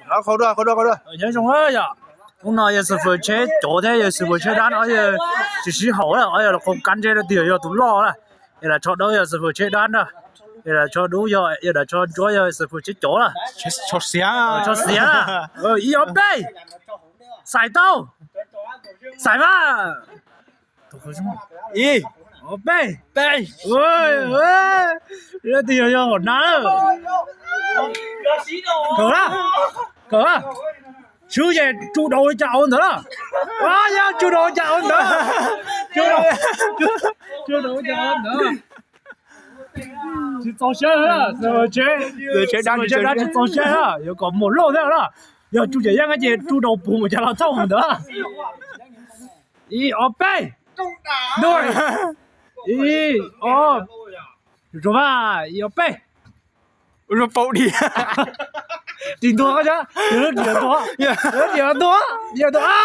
Qhov dua, qhov dua, qhov dua. Nyob zoo yom. Hnub no yog xav fwm tsheb cov thiab yog xav fwm tsheb dab, ob yog tsis sib haum lawm, ob yog los qhov kab ntsej dab tsi yog tus loj lawm. Yog lam tsho dawb yog xav fwm tsheb dab na, yog lam tsho dub yog, yog lam tsho ntsuab yog xav fwm tsheb cov lawm. Tsho xiav, tsho xiav. Ib ob peb, xais tau, xais mas. Ib ob peb, peb. Tus yog yog hom na. Kawm lawm, kawm lawm. Swb ces tsuj daus li cas ua ntawd lawm. Yog tsuj daus li cas ua ntawd. Tsuj daus li cas ua ntawd. Tsis txaus siab, tsheb dab tsis txaus siab, yuav kom mus loj thiab lawm. Yog tsuj cam yeej ces tsuj daus puag mus cas los thauj mus ntawd. Ib ob peb. Ib ob, ib ob peb. Ua paum di. Dim ntua koj, dim ntua, dim ntua, dim ntua.